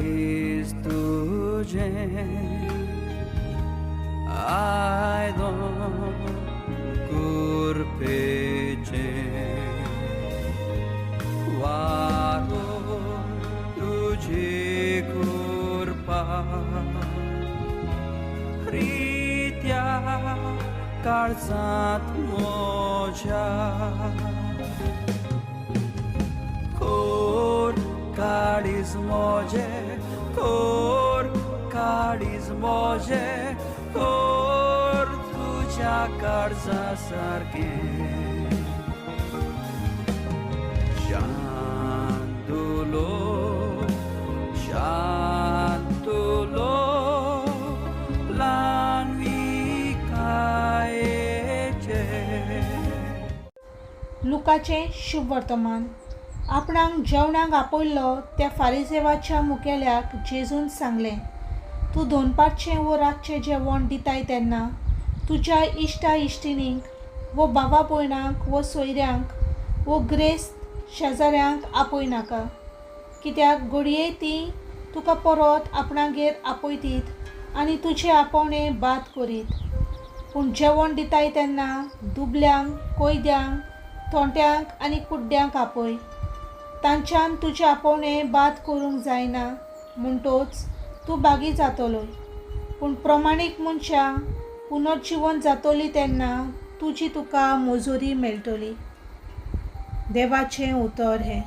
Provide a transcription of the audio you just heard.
काळीज तुजें आयदन कुरपेचें वारो तुजी कृपा रित्या काळजांत म्हज्या कोर काळीज म्हजें कोर काळीज म्हजें कोर तुज्या काळजा सारकें शांतुलो शांतुलो ल्हानविकायेचे. लुकाचें शुभ वर्तमान. आपणाक जेवणाक आपयल्लो त्या फारिजेवाच्या मुखेल्याक जेजून सांगलें, तूं दोनपारचें वो रातचें जेवण दिताय तेन्ना तुज्या इश्टा इश्टिणींक वो भावा भयणांक वो सोयऱ्यांक वो ग्रेस्त शेजाऱ्यांक आपय नाका, कित्याक घडये तीं तुका परत आपणागेर आपयतीत आनी तुजें आपोवणें बाद करीत. पूण जेवण दिताय तेन्ना दुबल्यांक, कोयद्यांक, थोंट्यांक आनी कुड्ड्यांक आपय. तांच्यान तुजें आपोवणें बाद करूंक जायना म्हणटोच तूं भागी जातलो. पूण प्रमाणीक मनशां पुनर्जिवन जातली तेन्ना तुजी तुका मजुरी मेळटली. देवाचें उतर हें.